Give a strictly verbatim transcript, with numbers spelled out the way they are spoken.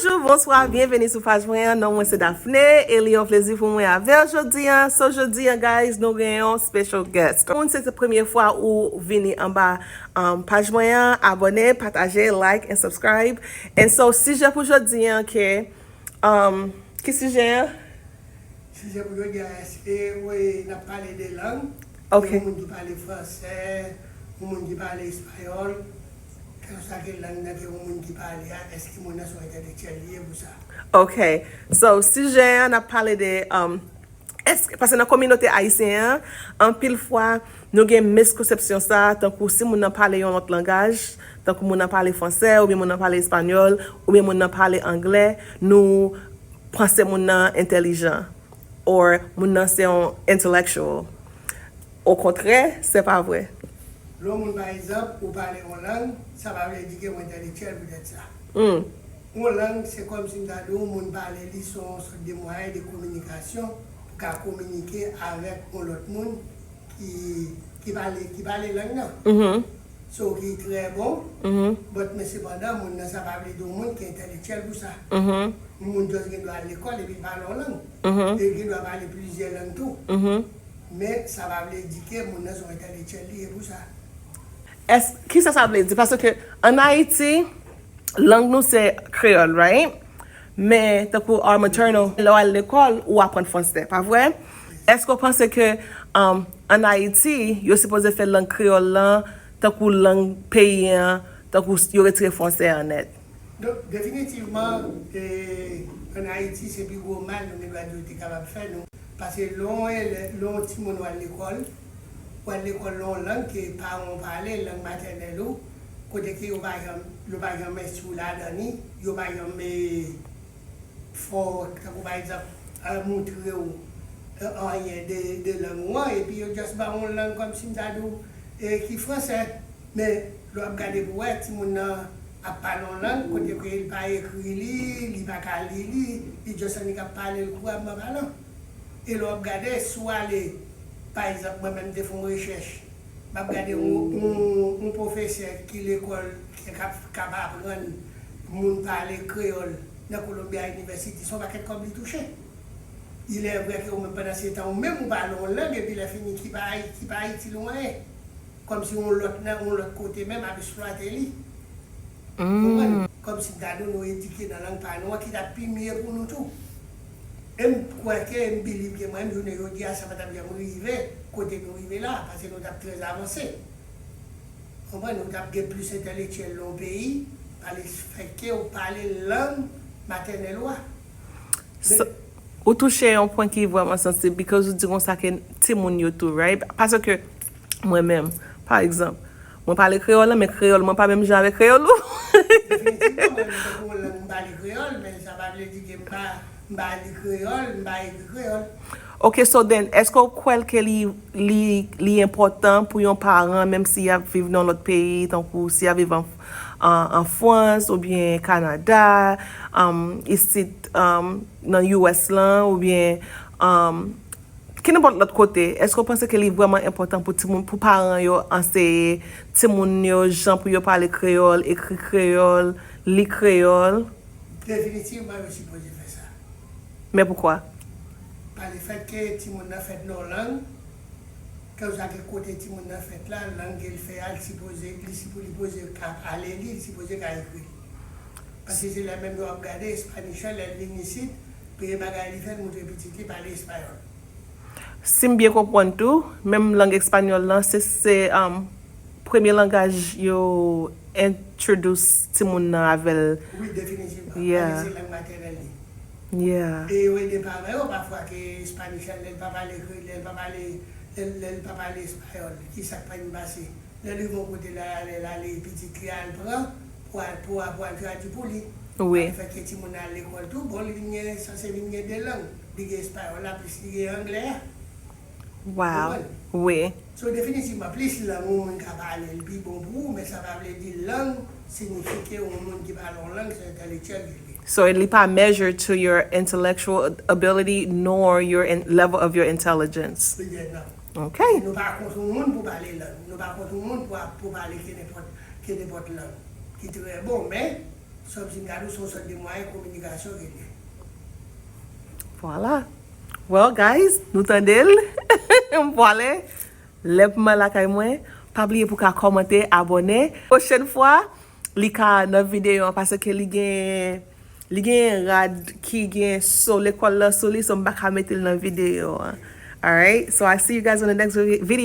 Bonjou, bonswa, byenveni sou paj mwen an. Non mwen se Daphné, e li yon plezi pou mwen avè w jodi an. So, jodi an, guys, nou gen yon special guest. Moun se premye fwa ou vini anba, um, paj mwen an, abòne, pataje, like and subscribe. And so, sijè pou jodi an, ke, um, ki sijè an? Sijè pou jodi a, èske, wi, n ap pale de lang? Ok. Yon moun ki pale fransè, yon moun ki pale espayòl, kèlkeswa ke lang nan ke yon moun ki pale a, èske moun nan se yon entèlektyèl li ye pou sa? Ok. So, sijè an, n ap pale de, um, èske, paske nan kominote ayisyen an, anpil fwa, nou gen miskonsepsyon sa, tankou si moun nan pale yon lòt langaj, tankou moun nan pale fransè, oubyen moun nan pale espanyòl, oubyen moun nan pale anglè, nou panse moun nan entèlijan, or moun nan se yon intellectual. Okontrè, se pa vre. Lè yon moun, pa egzanp, ou pale yon lang, sa pa vle di ke ou entèlektyèl poutèt sa. Hmm. Yon lang, se kòmsi m ta di w, yon moun pale li, se yon sòt de mwayen de kominikasyon pou ka kominike avèk yon lòt moun ki, ki pale, ki pale lang nan. Mhm. So, ki trè bon, mhm, but, men sepandan, moun nan, sa pa vle di yon moun ki entèlektyèl pou sa. Mhm. Yon moun just gen dwa al lekòl epi l pale yon lang. Mhm. E l gen dwa pale plizyè lang tou. Mhm. Men sa pa vle di ke moun nan se yon entèlektyèl li ye pou sa. Èske, kisa sa vle di? Paske ann Ayiti, lang nou se kreyòl, right? Men, tankou our maternal, lè w al lekòl, ou aprann fransè, pa vre? Èske w panse ke, um, ann Ayiti, yo sipoze fè lang kreyòl lan tankou lang peyi an, tankou yo retire fransè an nèt? Donk, definitivman, e, ann Ayiti, se pi gwo mal nou gen dwa di yo te kapab fè nou. Paske lè w elè-, lè w timoun w al lekòl, w al lekòl nan yon lang ke paran w pale, lang matènèl ou, kote ke yo pa janm, yo pa janm enstwi w ladan li, yo pa janm, e, fè w, tankou pa egzanp, e, moutre w, e, anyen de, de lang ou an, epi yo just ba w yon lang kòmsi m ta di w, e, ki fransè. Men, lè w ap gade pou wè, timoun nan ap pale yon lang, kote ke li pa ekri li, li pa ka li li, li just annik ap pale l kourabman palan. E lè w ap gade, si w ale, pa egzanp, mwen menm, m te fè yon rechèch, m ap gade yon, yon, yon pwofesè ki lekòl, ki k ap, k ap aprann moun pale kreyòl nan Columbia University, se yon pakèt kòb li touche. Il est vrai ke ou menm, pandan se tan, ou menm, ou pale yon lang, epi lè fini, ki pa, ki pa itil ou anyen. Kòmsi yon lòt nan yon lòt kote menm ap eksplwate li. Konprann? Kòmsi m ta di w nou edike nan lang pa nou an, ki t ap pi mye pou nou tou. E m kwè ke, m believe ke mwen menm, jounen jodi a, sa pa t ap janm rive kote nou rive la, paske nou t ap trè avanse. Konprann? Nou t ap gen plis entèlektyèl nan yon peyi, pa lefètke ou pale lang matènèl ou a. Sa, ou touche yon pwen ki vrèman sansib, because ou di konsa ke timoun yo tou, right? Paske mwen menm, pa egzanp, mwen pale kreyòl la, men kreyòl mwen pa menm jan avèk kreyòl ou. Definitivman, mwen menm, tankou yon lang, m pale kreyòl, men sa pa vle di ke m pa, m pa li kreyòl, m pa ekri kreyòl. Ok, so then, èske w kwè ke li, li, li enpòtan pou yon paran, menm si y ap viv nan lòt peyi, tankou si y ap viv an, an, an Frans, oubyen Kanada, um, isit, um, nan U S lan, oubyen, um, kenenpòt lòt kote, èske w panse ke li vrèman enpòtan pou timoun, pou paran yo anseye timoun yo jan pou yo pale kreyòl, ekri kreyòl, li kreyòl? Definitivman, yo sipoze fè sa. Men poukwa? Pa lefètke timoun nan fèt nan yon lang, kèlkeswa ki kote timoun nan fèt la, lang ke l fè a, li sipoze, li sipo-, li sipoze ka pale li, li sipoze ka ekri l. Paske se lè menm yo ap gade Espanish lan, lè l vin isit, premye bagay li fè, l moutre pitit li pale espayòl. Si m byen konprann tou, menm lang espanyòl lan, se, se, um, premye langaj yo introduce timoun nan avè l. Wi, definitivman. Yeah. Paske se lang matènèl li. Yeah. E yo ede paran yo pafwa ke Espanish lan, lè l pa pale kre-, lè l pa pale, lè, lè l pa pale espayòl, ki sa k pral pase? Lè l rive yon kote la, lè l ale, pitit li a l pran pou al, pou al, pou al tradui pou li. Wi. Sa fè ke timoun nan al lekòl tou, bon, li vin gen, sanse vin gen de lang. Li gen espayòl la, plis li gen anglè a. Wow. Konprann? Wi. So, definitivman, plis lang yon moun ka pale, li pi bon pou ou, men sa pa vle di lang siyifi ke yon moun ki pale yon lang, se entèlektyèl li ye. So, li pa measure to your intellectual ability nor your in-, level of your intelligence. Li gen nan. Ok. Nou pa kont yon moun pou pale lang. Nou pa kont yon moun pou, pou pale kenenpòt, kenenpòt lang. Ki trè bon, men Sa w di m gade w se yon sòt de mwayen kominikasyon ke l ye. Vwala. Well, guys, nou tande l. M pwale. Lè pou mwen lakay mwen, pa bliye pou ka kòmante, abòne. Pwochèn fwa, li ka nan videyo an paske li gen li gen rad ki gen so lekòl la sou li, so m pa ka mete l nan videyo an. Alright, so I see you guys on the next vi- video.